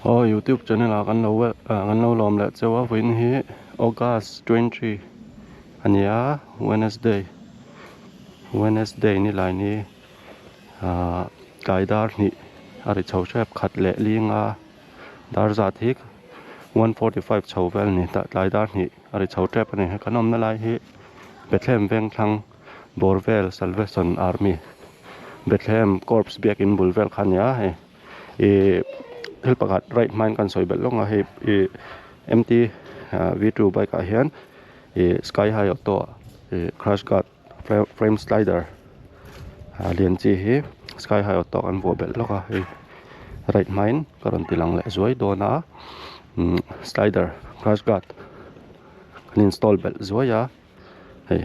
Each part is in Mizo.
Aw youtube channel ah kan lo kan lo lawm leh cheu a vawiin hi august 20 a ni a wednesday wednesday ni lai ni ahh tlai dar hnih a ri chho hrep khat leh ling a dar zat hi 1:45 chho vel a ni tlai dar hnih a ri chho tep a ni kan awmna lai hi Bethlehem Vengthlang Bawrvel Salvation Army Bethlehem Corps biakin bul vel kha a ni a hei ih thil pakhat right hmain kan sawi belh lawng a hei ih mt v two bike ah hian ih sky high auto ah ih crash guard frame slider lian chi hi sky high auto an vuah belh lawk a hei right hmain ka rawn ti lang leh zuai dawn a umm slider crash guard an install belh zuai a hei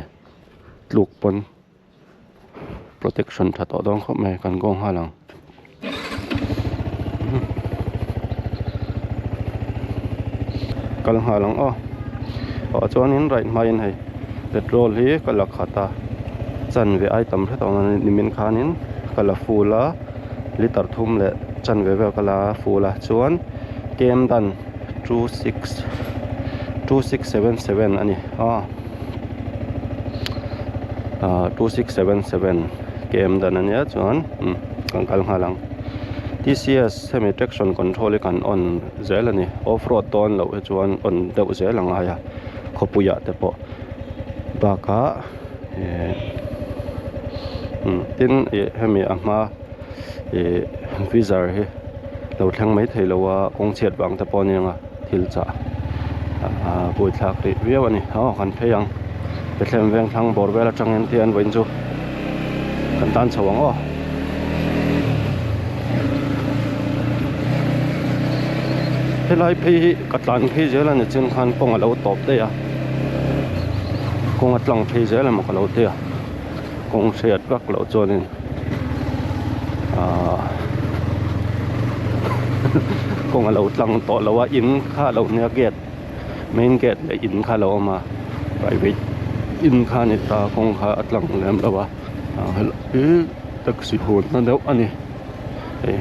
tluk pawn protection tha tawh dawn khawp mai kan go nghal ang kal nghal ang aw ah chuanin right hmain hei petrol hi ka la khat a chanve ai tam hret awm a nimin khanin ka la full a liter thum leh chanve vel ka la full a chuan kem dan 26 2677 a ni a ah 2677 kem dan a nia chuan umm kan kal nghal ang tcs hemi traction control hi kan on zel a ni off road dawn loh hi chuan on deuh zel a ngai a khawpui ah te pawh bakah eh umm tin ih hemi a hma ih vizar hi lo thleng mai thei lo a kawng chhiat vang te pawh a ni ang a thil chah ah buaithlak rih viau a ni aw kan phei ang Bethlehem veng thlang bawr vel atangin tian vawiin chu kan tan chho ang aw. Helai phei hi ka tlan phei zel a ni chin khan kawng a lo tawp daih a kawng a tlang phei zel emaw ka lo ti a kawng hriat vak loh chuanin ahh kawng a lo tlang tawh lo a in kha a lo nia gate main gate leh in kha a lo awm a private in kha a ni ta kawng kha a tlang lem lo a ah helai taxi hunna deuh a ni hei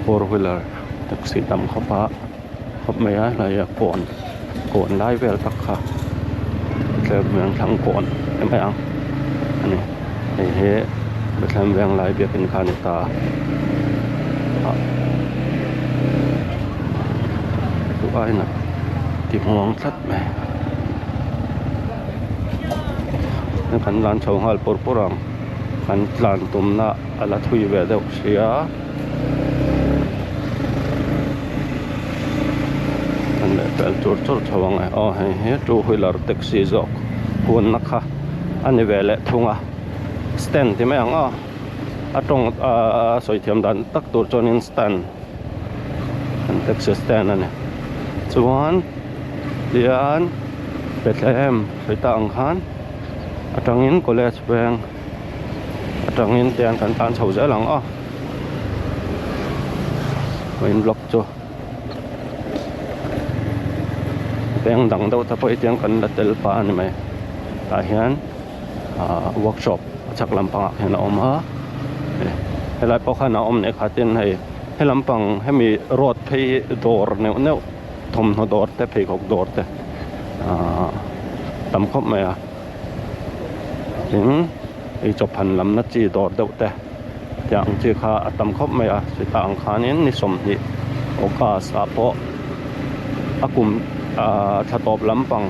four wheeler taxi tam khawp a khawp mai a helai a kawn kawn lai vel tak kha Bethlehem Vengthlang kawn ti mai ang a ni hei hi Bethlehem Venglai biakin kha a ni ta a chu aiin a ti hmuang tlat mai kan lan chho nghal pur pur ang kan tlan tumna a la thui ve deuh sia. An leh pel chur chur chho ang e aw hei hi two wheeler taxi zawk hunna kha a ni ve leh thung a stand ti mai ang aw a tawng a sawi thiam dan tak tur chuanin stand an taxi stand a ni chuan tihian Bethlehem sawi ta ang khan atangin college veng atangin tihian kan tan chho zel ang aw main block chu veng dang deuh te pawh hi tiang kan la tel pah a ni mai tah hian ah workshop a chhak lampangah hian a awm a helai pawh khan a awm leh kha tin hei he lampang hemi road phei hi dawr neuh neuh thawmhnaw dawr te pheikhawk dawr te ah tam khawp mai a tin eichawp han lamna chi dawr deuh te. Tiang ang chi kha a tam khawp mai a chutah ang khanin ni 20 August ah pawh a kum ah thla tawp lampang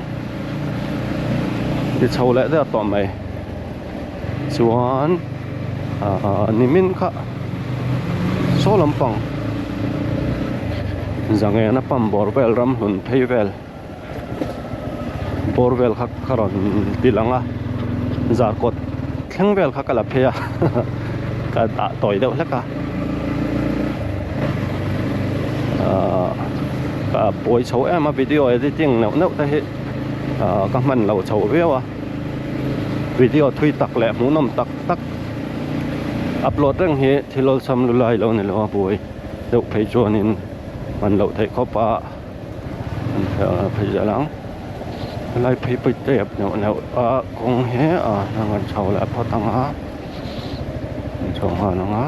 ti chho leh der tawh mai chuan ah nimin kha saw lampang zangena pump bawr vel ram hlun phei vel bawr vel kha ka rawn ti lang a zarkawt thleng vel kha ka la phei a ka dah tawi deuh hlek a ahh ka buai chho em a video editing neuh neuh te hi ahh ka hman lo chho viau a video thui tak leh hmuhnawm tak tak upload reng hi thil awlsam lu lai lo ni lo a buai deuh phei chuanin hman loh theih khawp a. An phei zel ang helai phei pawh tep neuh neuh a kawng hi a hnung an chho leh phawt ang a an chho nghal ang a.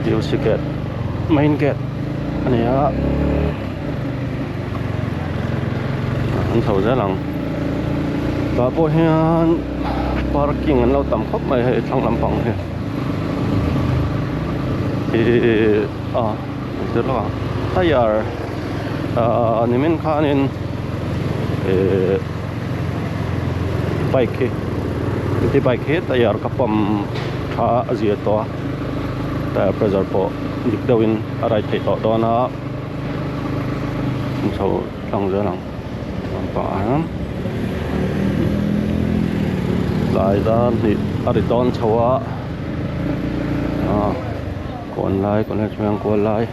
TOC gate main gate a ni a an chho zel ang tah pawh hian parking an lo tam khawp mai hei thlang lampang hi ihh a zir lawk ang tyre ah nimin khanin ihh bike hi ti bike hi tyre ka pump tha a zir tawh a tyre pressure pawh dik deuhin a ride theih tawh dawn a chho tlang zel ang lampangah hian tlai dar hnih a ri dawn chho a ah kawn lai college veng kual lai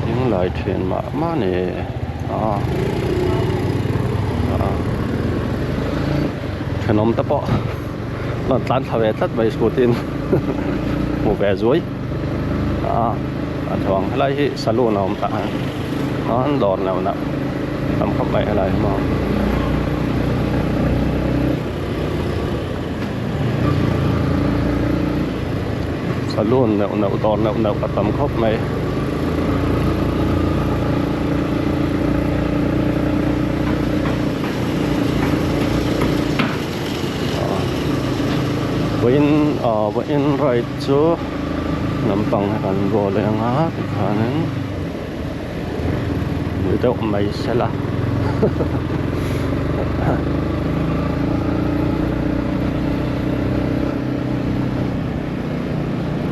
ding lai thin mah mah a ni ah ah thenawm te pawh rawn tlan thla ve tlat mai scooty in hmu ve zuai ah a chuang helai hi saloon a awm tah a chuan dawr neuh neuh tam khawp mai helai hi maw. Saloon neuh neuh dawr neuh neuh a tam khawp mai. Vawiin ah vawiin ride chu lampang hi kan bawl eng a tikhanin ni deuh mai sela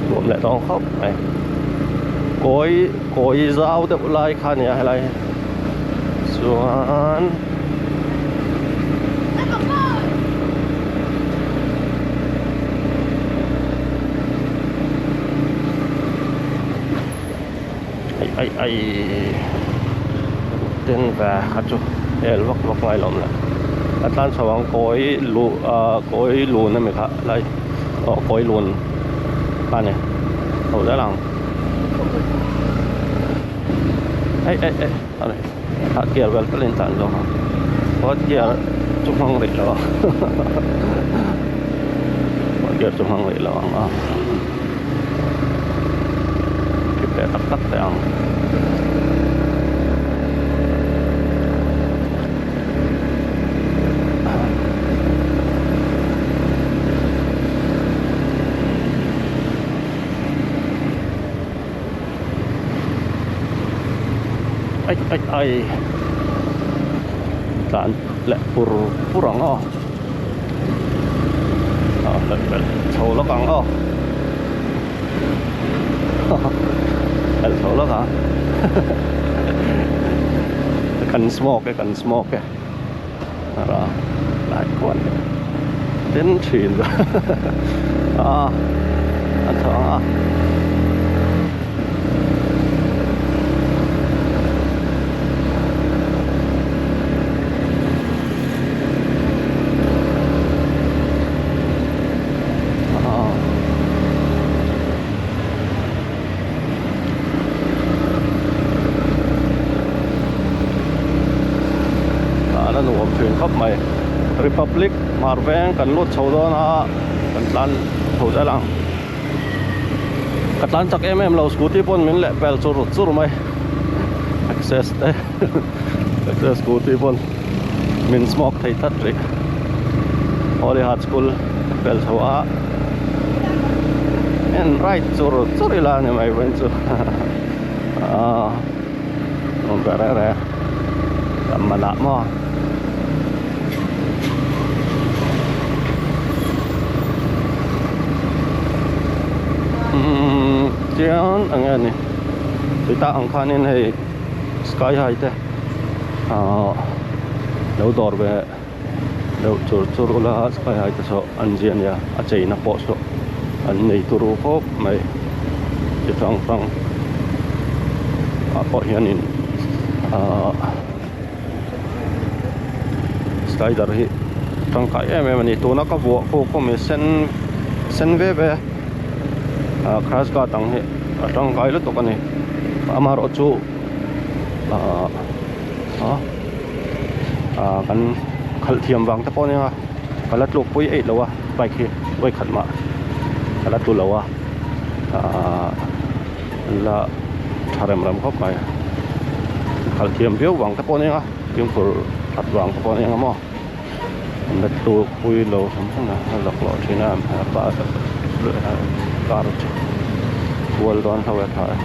nuam leh dawn khawp mai kawi kawi zau deuh lai kha a ni a helai hi chuan. Ai ai ai ten ve kha chu el vak vak ngai lo le a tlan chho ang kawi luh ah kawi lun ami kha lai aw kawi lun kha a ni chho zel ang ai ai ai a ni ah gear vel tal in tlan zawk ang aw gear chu hmang rih lo ang aw gear chu hmang rih lo ang a. Thil leh tak tak teh ang. Ai ai ai tlan leh pur pur ang aw. Chho lawk ang aw helh chho lawk ang kan smoke e kan smoke e ara lai kual den thin a a chho ang a. A nuam thin khawp mai Republic hmar veng kan lut chho dawn a kan tlan chho zel ang ka tlan chak em em lo scooty pawn min leh pel chur chur mai access te. Access scooty pawn min smoke thei tlat rih Holy Heart School pel chho a en right chur chur ila ni mai vawiin chu aaa awm ve reng reng tam man ah maw. Umm chian eng nge ni tita ang khanin hei. Sky high te ahh lo dawr ve deuh chur chur ula sky high te saw an zia ania a cheina pawh saw an nei turu khawp mai chi hrang hrang ah pawh hianin ahh slider hi tangkai em em a ni tuna ka vuah khu khawm hi sen sen ve ve ah crash guard ang hi a tangkai lutuk a ni amaherawh chu ah ah ah kan khalh thiam vang te pawh a nia ka la tluk pui eih lo a bike hi vawikhat mah ka la tlu lo a. Ahh la tha rem rem khawp mai khalh thiam viau vang te pawh a ni ang a fimkhur that vang te pawh a ni ang a maw an la tluk pui lo hrim hrim a a laklawh thin a car kual dawn hlauh e tha e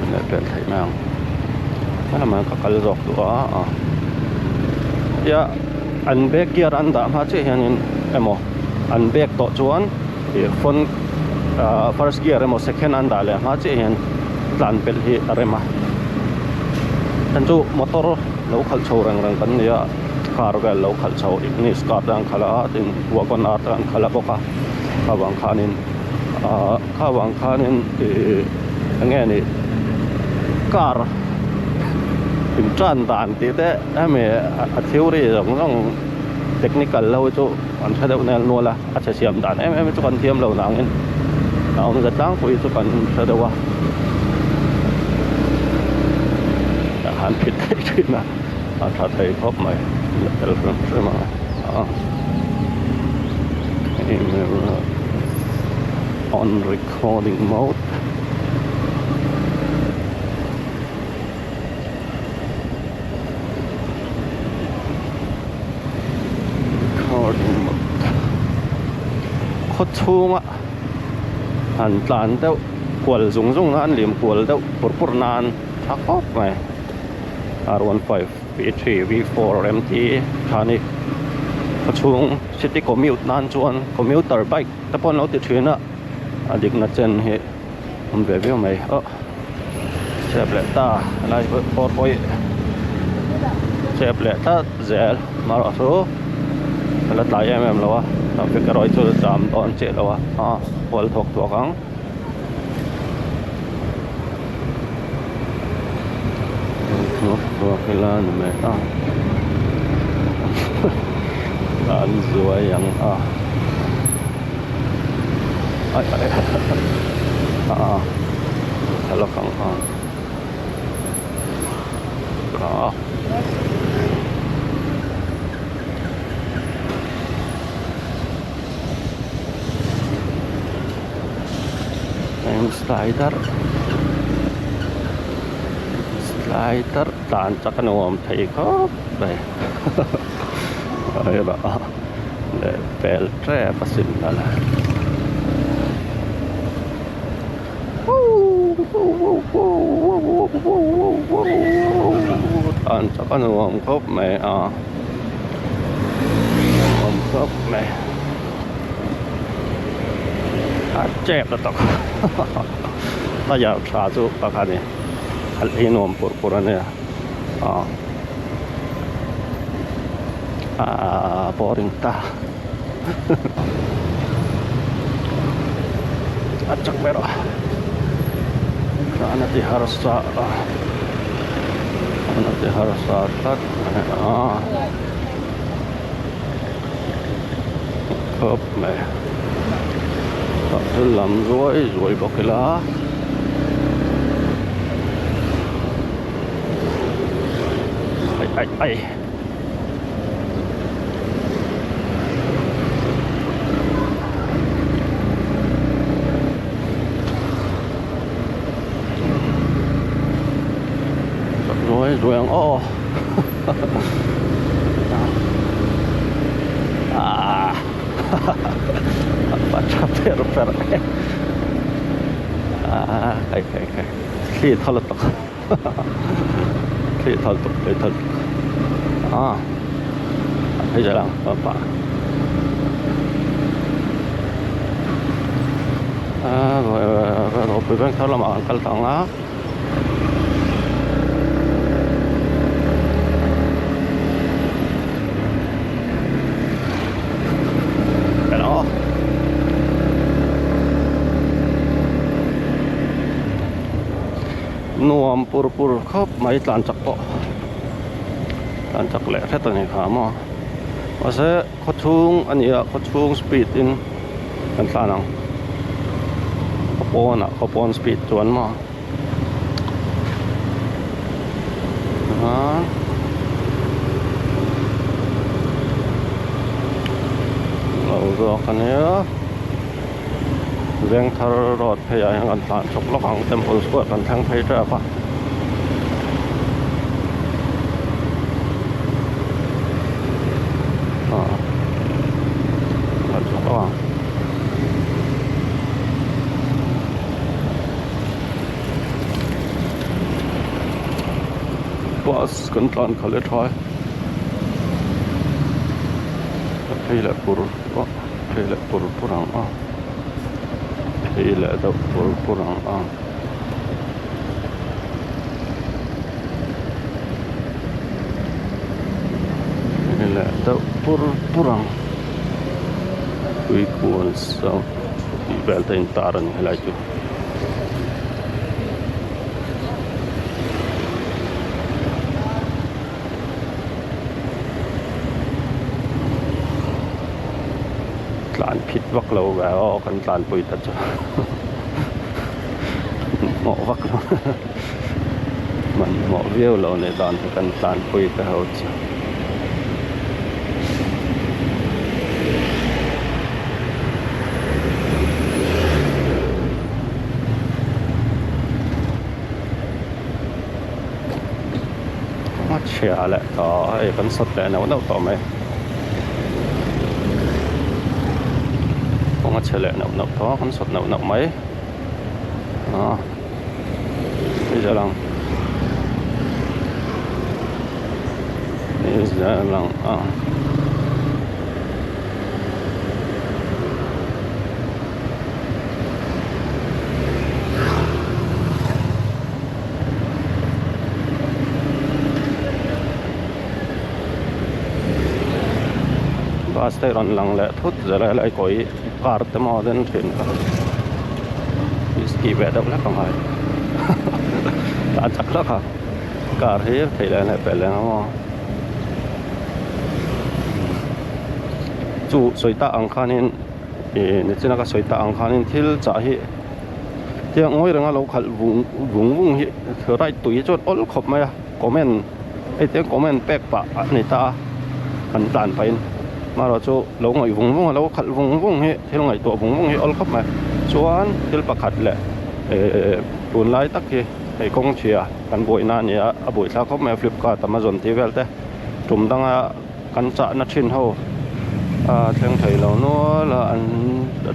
an leh pel theih mai ang helamah hian ka kal zawk duh a ah tia an back gear an dah hma chiah hianin emaw an back tawh chuan ih front ah first gear emaw second an dah leh hma chiah hian tlan pelh hi a rem a heng chu motor lo khalh chho reng reng kan ni a car vel lo khalh chho ignis car te an khalh a tin wagon r te an khalh a bawk a kha vang khanin ah kha vang khanin ih eng nge ni car in tan dan tih te hemi a theory zawng zawng technical ho chu an hre deuh nel nual a a chhe siam dan em em hi chu kan thiam lo nangin a awmze tlangpui chu kan hre deuh a tah khan phit theih thin a a tha thei khawp mai la tel hrim hrim ang a camera on recording mode. Khaw chhunga han tlan deuh kual zung zung nan lim kual deuh pur pur nan tha khawp mai r 15 v 3 v 4 mt tha ni khaw chhung city commute nan chuan commuter bike te pawh an lo ti thin a a dikna chen hi. Awm ve viau mai aw chep leh ta helai hi pawh pawh hi chep leh tlat zel marawh chu a la tlai em em lo a traffic erawh hi chu jam dawn chiah lo a ah kual thawk thuak ang. Thuak thuak ila ni mai a an zuai ang a. Ai ai a thlalak ang a a eng slider slider tlan chak a nuam thei khawp mai leh pel tep a sin nalh a tlan chak a nuam khawp mai a nuam khawp mai a chep a tawk tyre tha chu pakhat a ni khalh hi nuam pur pur a nia aw. Aaa boring ta a chak ber a tlan a ti harsa a tlan a ti harsa tlat mai a khawp mai tah chu lam zuai zuai bawk ila. Ai ai ai. Rồi rồi ang o. Ah. Pacha per per. Ah, kai kai kai. Thli thal tak. Thli thal tuk thli thal tuk ah hei zel ang pa ah ropui veng thar lamah an kal tang a. Hello. Nuam pur pur khawp mai tlan chak pawh tlan chak leh hret a ni kha maw mahse khaw chhung a ni a khaw chhung speed in kan tlan ang khaw pawn ah khaw pawn speed chuan maw ah lo zawk a nia. Vengthar road phei ah hian kan tlan chhawk lawk ang temple square kan thleng phei tep a. Ah tlan chhawk lawk ang. Bus kan tlan khalh e tha e. A phei leh pur pawh phei leh pur pur ang a phei leh deuh pur pur ang a. Phei leh deuh pur pur ang tuikual saw tih vel te a intar a ni helai chu. Tlan phit vak lo ve aw kan tlanpui ta chu hmawh vak lo hmanhmawh viau lo nih dan hi kan tlanpui te ho chu. A chhia leh tawh hei kan sawt leh neuh neuh tawh mai kawng a chhe leh neuh neuh tawh a kan sawt neuh neuh mai ah hei zel ang hei zel ang ah. Bus te rawn lang leh thut zel a helai kawi car te maw den thin kha ski ve deuh hlek ang hai tah chak hlak a car hi thei leh leh pelh leh ang aw chu sawi tak ang khanin ih nichina ka sawi tak ang khanin thil chah hi. Tiang ngawi renga lo khalh vung vung vung hi right tui chuan awl khawp mai a comment hei te comment pek pah a ni ta a kan tlan pahin amaherawh chu lo ngawih vung vung a lo khalh vung vung hi thil ngaihtuah vung vung hi awl khawp mai chuan thil pakhat leh ehh tunlai tak hi hei kawng chhia kan buaina a ni a a buaithlak khawp mai a flipkart amazon tih vel te tum danga. Kan chahna thin ho a thleng thei lo nual a an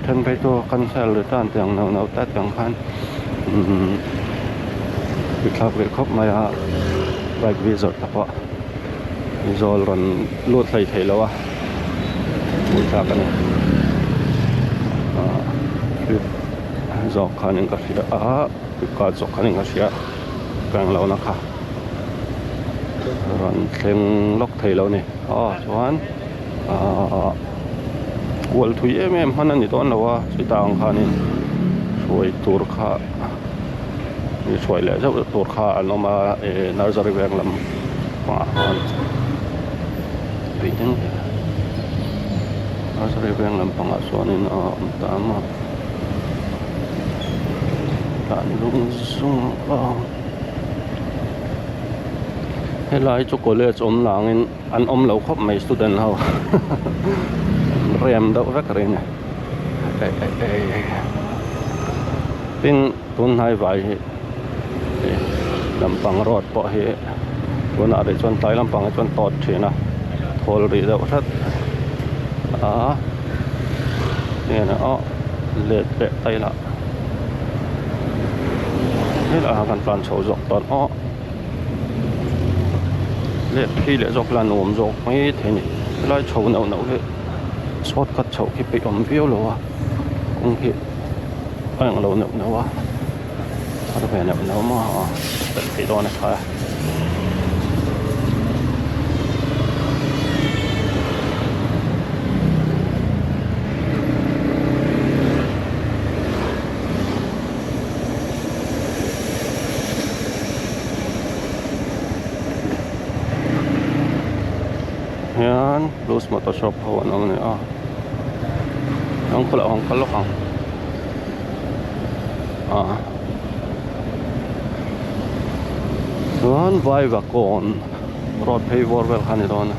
then phei chu cancel return tih ang neuh neuh te tiang khan umm thlak ve khawp mai a bike vi zawrh te pawh zawl rawn lut hlei thei lo a pui thlak a ni ah flip zawk khanin ka hria a flipkart zawk khanin ka hria ka englo na kha. Rawn thleng lawk thei lo a ni aw chuan ahh kual thui em em hman a ni dawn lo a chutah ang khanin hruai tur kha hruai leh zeuh tur kha an awm a eh nursery veng lam pangah khan nursery veng lam pangah chuanin a awm ta ang a tah lung zung a. Helai chu college awm langin an awm lo khawp mai student ho an rem deuh vek reng a ni tin tun hnai vai hi lampang road pawh hi tunah rih chuan tlai lampang hi chuan tawt thin a thawl rih deuh hret a hnenah let leh ta ila. Helaiah kan tlan chho zawk dawn aw let phei leh zawk la nuam zawk mai thei a ni helai chho neuh neuh hi shortcut chhoh khi peih awm viau lo a kawng hi a englo neuh neuh a a ve neuh neuh maw a pelh theih dawn a tha e. Hian blues motor shop ho an awm a ni a an khawlh ang kal lawk ang ah chuan vaivakawn road phei bawr vel kha a ni dawn a.